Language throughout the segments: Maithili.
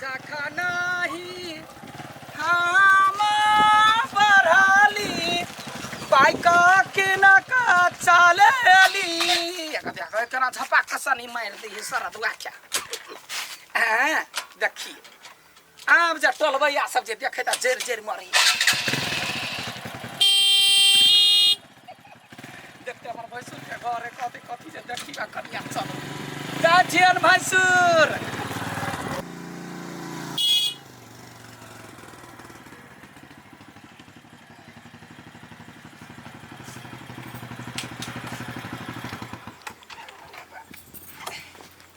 जखनहि हम बढ़ली बाइक किनक चलेली। केना झपाक सनी मारि दै सरदुआ के। हैं, देखी आब जे टोलबैया सब जे देखे तऽ जरि जरि मरी। देखते हमर भैंसुर के घर है, कथी कथी जे देखी बा कनिया। चलो जा छियन भैंसुर।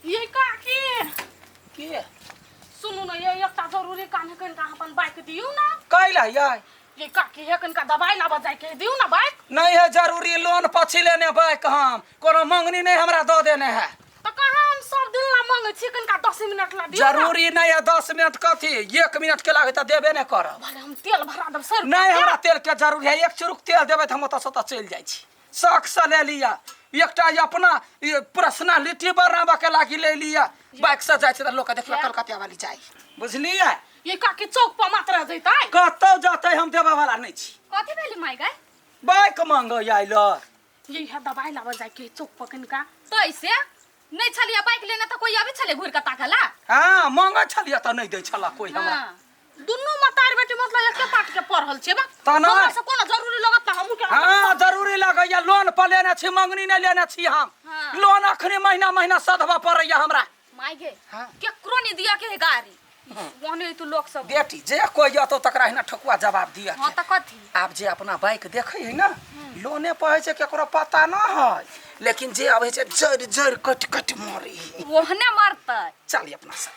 ये काकी के सुनू ने, ये एकटा जरूरी काम है, कनिका अपन बाइक दियौ ना। कैला ये? ये काकी है, कनिका दवाई लाबऽ जाय के, दियौ ना बाइक। नहीं है जरूरी, लोन पछी लेने बाइक, हम कोनो मंगनी नहीं हमरा दऽ देने है। तऽ कहाँ हम सब दिन ला मांगै छी, कनिका 10 मिनट ला दियौ ना। जरूरी नहीं है 10 मिनट कथी, 1 मिनट के लागत देबे नहीं करब। भले हम तेल भरा देब सर। नहीं, हमरा तेल के जरूरी है, एक चुरुक तेल देबै तऽ हम ओतऽ से ओतऽ चलि जाइ छी। शौक से ले लिया एकटा अपना पर्सनालिटी बनाबऽ के लागी ले लिया। बाइक से जाइ छै तऽ लोक देखलक कलकतिया वाली जाइ, बुझलियै? ये काकी चौक पर मात्र जैतै। कतौ जतै, हम देबऽ वाला नहीं छी। कथी भेली माय गाय? बाइक मांगऽ आयल। ये है दवाई लाबऽ जाय के चौक पर कनिका। तो ऐसे नहीं छलियै बाइक लेने तऽ कोई अबै छलै घुरि कऽ ताकला? हाँ, मांगै छलियै तऽ नहि दै छला कोई हमरा। हाँ। दुनू मतार बेटी मतलब एके पाट के पढ़ल छै बा। तऽ नहि। हमरा से कोनो जरूरी लगत तऽ हमहूँ के। हाँ, जरूरी लगैया, लोन पर लेने छी, मंगनी नहि लेने छी हम। हाँ। लोन अखनी महीना महीना सधबऽ पड़ैया हमरा। माय गे, हाँ। केकरो नहीं दिया के है गाड़ी, ओहने तू लोग सब। बेटी जे कोई अतो तकरा हिना ठकुआ जवाब दिया। हाँ तऽ कथी? आब जे अपना बाइक देखै है ना, लोने पर है छै, केकरो पता न है, लेकिन जे अबै छै जरि जरि कटि कटि मरी। ओहने मरतै। चल अपना सब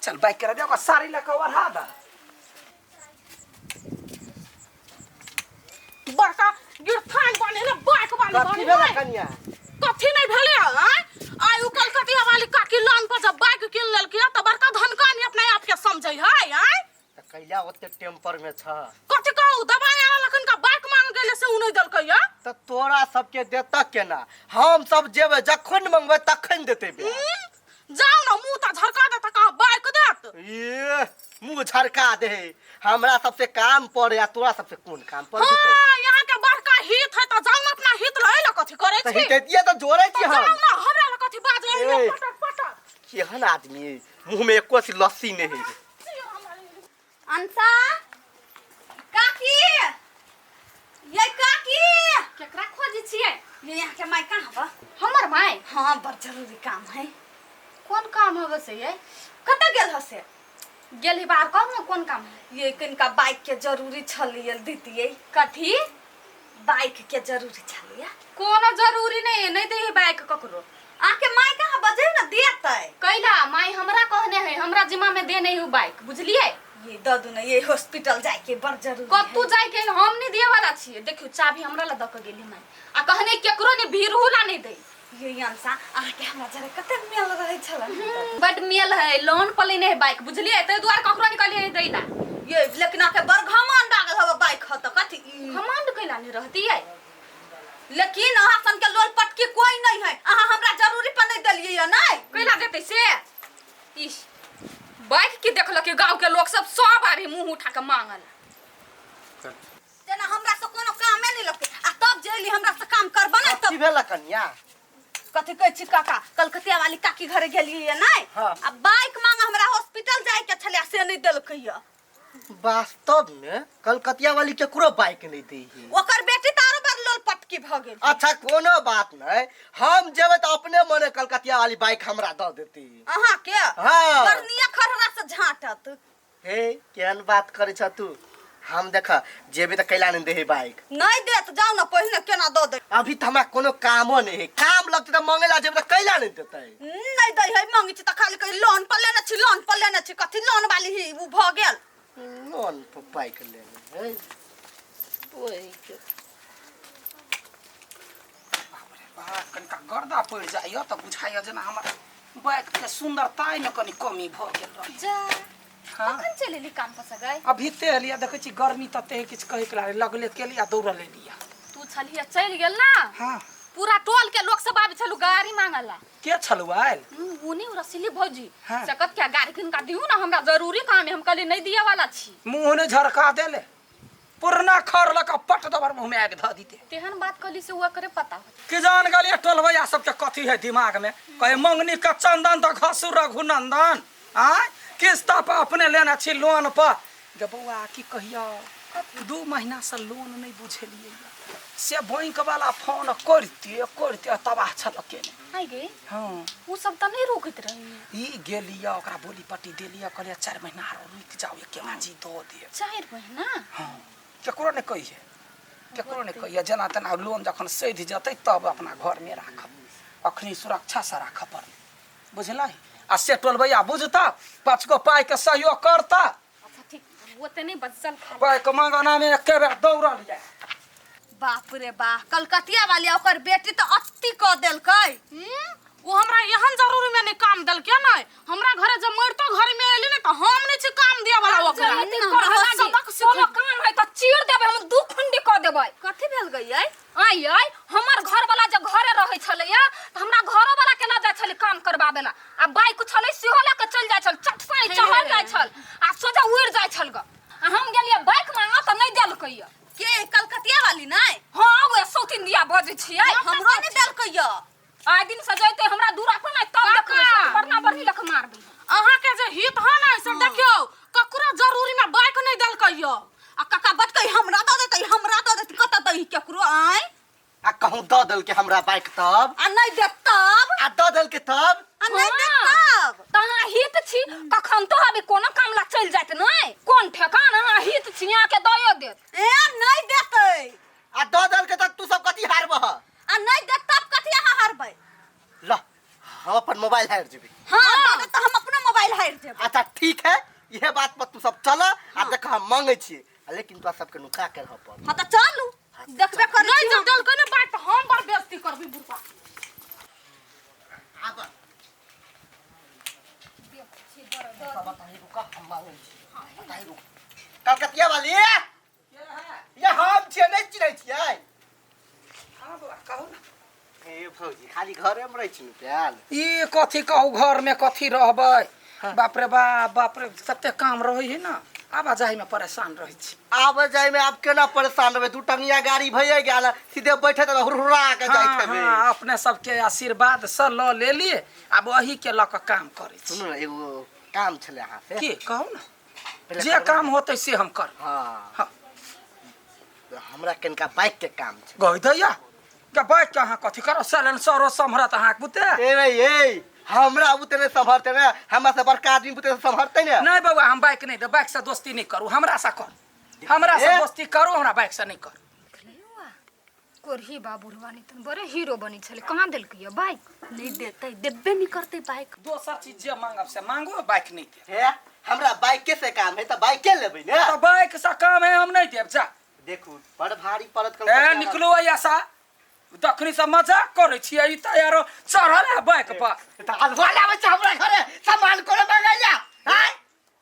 चल, बाइक के दे, ओकर साड़ी लऽ कऽ ओढ़ा दे। बड़का गिरथान बने ने बाइक वाली कथी बने भेलै ने। कनिया? कथी नहीं भेलै? आय आइ उ कलकतिया वाली काकी लोन पर जब बाइक किन लेलकै तऽ बड़का धनकानी अपने आप के समझै है। आय तऽ कैला ओते टेम्पर में छ? कथी कहू, दवाई आनल कनिका बाइक मांग गेलै से उ नहीं देलकै या। तऽ तोरा सबके देतऽ केना? हम सब जेबै, जखन मंगबै तखन देतै बे। जाओ ना, मुंह तऽ झरका देत, कहाँ बाइक देत। ये मुंह झरका दे, हमरा सबसे काम पड़े आ तोरा सबसे कोन काम पड़ जेतै? हाँ, यहाँ के बड़का हित है तऽ जाओ ना अपना हित लए ला, कथी करै तऽ छी? हित दिए तऽ जोड़ै छी तऽ हम। जाओ ना, हमरा लग कथी बाजै ए। है? पटक पटक। केहन आदमी है, मुंह में एको सी लस्सी नहीं है। अंसा काकी, ये काकी केकरा खोजै छियै? ये यहाँ के माय कहाँ बा? हमर माय? हाँ, बड़ जरूरी काम है। कोन काम है से ये? कतऽ गेल हसे? गेल ही बाहर। कहू ने कोन काम है? ये कनिका बाइक के जरूरी छलियै, दितियै। कथी बाइक के जरूरी छलियै? कोनो जरूरी नहीं है, नहीं दे बाइक ककरो। आके माय कहाँ बजे ना देतै? कैला माय हमरा कहने है, हमरा जिम्मा में दे नहीं हूँ बाइक, बुझलियै? ये दऽ दू ने, ये हॉस्पिटल जाय के बड़ जरूरी। कतू जाय के हम नहीं दिए वाला छियै। देखियौ चाबी हमरा ला दऽ के गेली माय आ कहने केकरो नहीं, भीड़हू ला नहीं दे। ये अंसा अहाँके हमरा जरे कते मेल रहै छल? बड मेल है, लोन पर लेने है बाइक, बुझलियै? ताहि दुआरे ककरो नहीं कहलियै दै ला। ये लेकिन अहाँके बड़ घमंड आ गेल हवे बाइक ह तऽ कथी घमंड कैला नहीं रहतियै? लेकिन अहाँ सन के लोल पटकी कोई नहीं है, अहाँ हमरा जरूरी पर नहीं देलियै या नहीं कैला देतै से? इस बाइक की देखलक गांव के लोग सब, सब आबी मुंह उठा के मांगल जेना हमरा से कोनो कामे नहीं लगते आ तब जेली हमरा से काम करबा नहीं कथी तब। भेलै कनिया? कथी कहै छी काका, कलकतिया वाली काकी घरे गेलियै नहीं? हाँ। आ बाइक मांग हमरा हॉस्पिटल जाय के छलै, से नहीं देलकै या। वास्तव में कलकतिया वाली केकरो बाइक नहीं दी है। ओकर बेटी तऽ आरो बड़ लोल पटकी भऽ गेल। अच्छा कोनो बात नहीं, हम जेबै तऽ अपने मने कलकतिया वाली बाइक हमरा दऽ देती। अहाँ के? हाँ। बर्निया खररा से झाँटत। हे, केहन बात करै छ तू? हम देख जेबै तऽ कैला नहीं देहे बाइक? नहीं देत, जाउ ने पहिने केना दऽ दे। अभी तऽ हमरा कोनो कामो नहीं है, काम लगतै तऽ मंगे ला जेबै तऽ कैला नहीं देतै? नहीं दै है, मंगी छी तऽ खाली कही लोन पर लेने छी, लोन पर लेने छी। कथी लोन वाली ही उ भऽ गेल? लोन पर बाइक लेने है ओहि के। बाप रे बाप, कनिका गर्दा पड़ि जाइए तऽ बुझाइए जेना हमर बाइक के सुंदरताइ मे कनि कमी भऽ गेल रहै। जा। हाँ। कखन चलि एली काम पर से गई? अभी ते एलियै, देखै छी गर्मी तते है, किछु कहैके लागल लगले केली आ दौड़ल एलियै। तू छलियै चलि गेल ना? हाँ। पूरा टोल के लोग सब आबै छलु गाड़ी मांगला। के छलु आयल? उ नहीं रसीली भौजी। हाँ। सकत क्या गाड़ी किनका दियू ना, हमरा जरूरी काम है, हम कहली नहीं दिए वाला छी। मुंह ने झरका देले, पुरना खर लक पट दबर मुंह में आग ध दीते। तेहन बात कहली से हुआ करे पता हो। कि जान गेलिए टोलबैया सबके कथी है दिमाग में, कहे मंगनी के चंदन त घसु रघुनंदन। आय किस्ता पर अपने लेने छी लोन पर। गे बौआ की कहियो, 2 महीना से लोन नहीं बुझेलिए, से बैंक वाला फोन करते करते तबाह छल केने। आइ गे। हाँ। उ सब त नहीं रोकैत रहे। ई गेलिए ओकरा बोली पट्टी देलिए, कहलिए 4 महीना आरो रुकि जाओ, एके माजी दऽ दे। 4 महीना? हाँ, केकरो नहीं कहिए, केकरो नहीं कहिए, जेना तेना लोन जखन सधि जेतै तब अपना घरमे राखब, अखनी सुरक्षा से राखऽ पड़लै, बुझलही? आ से टोलबैया बुझता, 5 गो पाइ के सहयोग करता। अच्छा ठीक, ओते नहीं बचल खा। पाइ के मंगना में एके बेर दौड़ल जाय। बाप रे बा, कलकतिया वाली ओकर बेटी तो अति क देलकै। वो हमरा एहन जरूरी में नहीं काम देलकै नै, हमरा घरे जब मरतो घर में एली नै त हम नै छी काम दिया वाला ओकरा। सबक कोनो काम है त चीर देबै, हम 2 खुंडी क देबै। कथी भेल गई आई? आई आई हमर घर वाला जब घरे रहै छलैया त हमरा घरो वाला के ल जाय छलै काम करबाबे ला, आ बाइक छलै सेहो ल के चल जाय छल, चट से चढ़ जाय छल आ सोझा उड़ जाय छल ग। आ हम गेलियै बाइक मांगऽ त नै देलकै। के कलकतिया वाली नै? हां, ओए सौतिन दिया बजै छियै। हमरो नै देलकै। आइ दिन से जैते हमरा दूरा पर नै तब देखबै, बरना बरनी लख मारबै। अहाँ के जे हित ह नै से देखियौ, ककरो जरूरी में बाइक नै देलकै। आ काका बटकै हमरा दऽ देतै, हमरा दऽ देतै, कतऽ दही केकरो आइ? आ कहूँ दऽ देलकै हमरा बाइक तब? आ नै देत तब? आ दऽ देलकै तब? आ नै देत तब? त अहाँ हित छी कखन तो अभी कोनो काम ला चलि जायत नै, कोन ठेकान, अहाँ हित छी, अहाँ के दयो देत। ए नै देतै। आ दऽ देलकै त तू सब कथी हारबह? आ नै देत तब कथी अहाँ हारबै? ल हम अपन मोबाइल हारि जेबै। हाँ, दऽ देत त हम अपनो मोबाइल हारि जेबै। अच्छा ठीक है, इहे बात पर तू सब चल आ देख हम मांगै छियै, लेकिन तोरा सबके नुका के रहऽ पड़त। हाँ त चलू, देखबे करै नै छी जब हम। देलकै ने बात त हम बड़ बेइज्जती करबै बुढ़बा। आब कलकतिया वाली ये हम छियै, नहि चिन्है छियै? हाँ बौआ कहू ना। ए भौजी, खाली घरे में रहै छी ने प्याल? ई कथी कहू, घर में कथी रहबै? बाप रे बाप, बाप रे, कते काम रहै है ना, आवाजाही में परेशान रहै छी। आवाजाही में आप केना परेशान रहबै? 2 टंगिया गाड़ी भइए गेल, सीधे बैठे तऽ हुरहुरा के जाइत हाँ, हेबै। हाँ, अपने सबके आशीर्वाद से ल लेली, आब वही के लऽ कऽ काम करै छी। सुनू ने, एगो काम छलै अहाँ से। की कहू ना? पहिले जे करबै। काम होतै से हम करब। हाँ। हाँ। हमरा कनिका बाइक के काम छै। गई दैया के बाइक के अहाँ कथी करब? साइलेंसरो सम्हरत अहाँके बुते? ए रे, ए, हमरा बुते नहि सम्हरतै ने, हमरा से बड़का आदमी बुते सम्हरतै ने। नहीं बौआ, हम बाइक नहीं देब, बाइक से दोस्ती नहीं करू, हमरा से करू, हमरा से ए? दोस्ती करू, हमरा बाइक से नहीं करू। कोरही बा बुढ़वा नहीं तन बड़े हीरो बनी छले, कहाँ देलकै ये बाइक? नहीं देतै, देबे नहीं करतै बाइक। दोसर चीज जे मांगब से मांगो, बाइक नहीं देब। हे, हमरा बाइके से काम है त बाइके लेबै ने। तो बाइक से काम है, हम नहीं देब, जा। देखू बड़ भारी पड़त ए कलकतिया निकलू ऐसा, तखनी से मजाक करै छियै, ई त यारो चढ़ल है बाइक पर। त अलवा लाबै छै हमरा घरे, सामान कोनो मंगैया? हैं?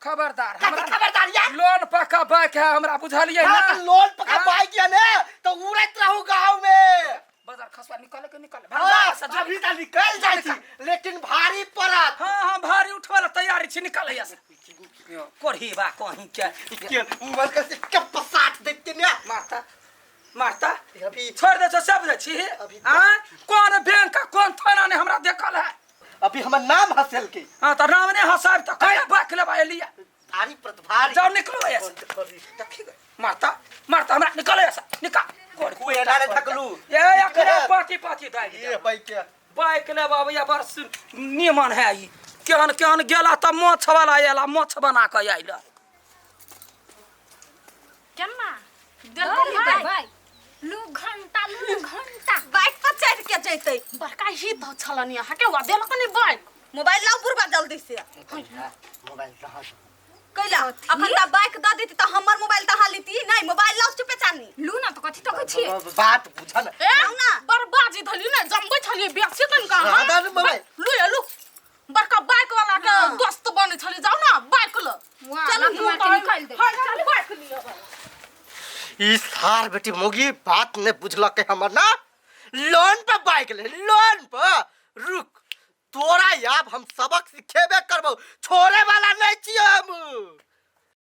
खबरदार, कथी हमरा खबरदार या? लोन पक्का बाइक है हमरा, बुझलियै हाँ, ना? त लोन पक्का हाँ। बाइक या ने त उड़ैत रहू गांव में। बाजार खसुआ निकले के निकले। हाँ, बाजार से जो अभी त निकल जाइ छी, लेकिन भारी पड़त। हाँ, हाँ, भारी उठबै ला तैयारी छी, निकल यहाँ से। यो, कोढ़ी बा कहीं के। के उमर के से के पसाट देते ने। मारता, मारता। अभी छोड़ दे छो, सब जाइ छी। अभी हाँ, कोन बैंक का कोन थाना ने हमरा देखल है? अभी हमर नाम हंसल के। हाँ, त नाम ने हंसाब त कहिया बाइक लेबा एलिया? भारी पड़त, भारी। जाओ निकलो यहाँ से। देखी गए। मारता, मारता हमरा, निकलो यहाँ से, निकाल। कोई एना ने थकलू। ए, एकरा पाथी पाथी दाइ ये बाइक के। बाइक लेबा भैया, बड़ निमन है ई। केहन केहन गेला त मोछ वाला आयल, मोछ बना के आयल। केना? देलकै बाइक। बाइक। लू घंटा, लू घंटा। बाइक पर चढ़ के जैतै। बड़का हित छलनि अहाँ के, वा देलक ने बाइक। मोबाइल लाउ बुढ़बा जल्दी से। मोबाइल रह कैला अखन त बाइक द देती त हमर मोबाइल त अहाँ लेती नै, मोबाइल लाउ चुपे चानी। लू ना त कथी तकै छी? बात बुझल। ए, लाउ ना। बर्बादी धली ने, जमबै छलियै बेसी तनिका, हाँ? हाँ, दऽ दे मोबाइल। लू ये, लू। बड़का बाइक वाला के दोस्त बनै छलियै, जाउ ना बाइक ल। वाह, चलू, लात मार के निकालि देबै। हाँ, चलू, बाइक लिअ। ई सार बेटी मोगी बात ने बुझलक हमर ना, लोन पर बाइक ले, लोन पर। रुक, तोरा आब हम सबक सिखेबे करबौ, छोड़े वाला नहीं छियौ।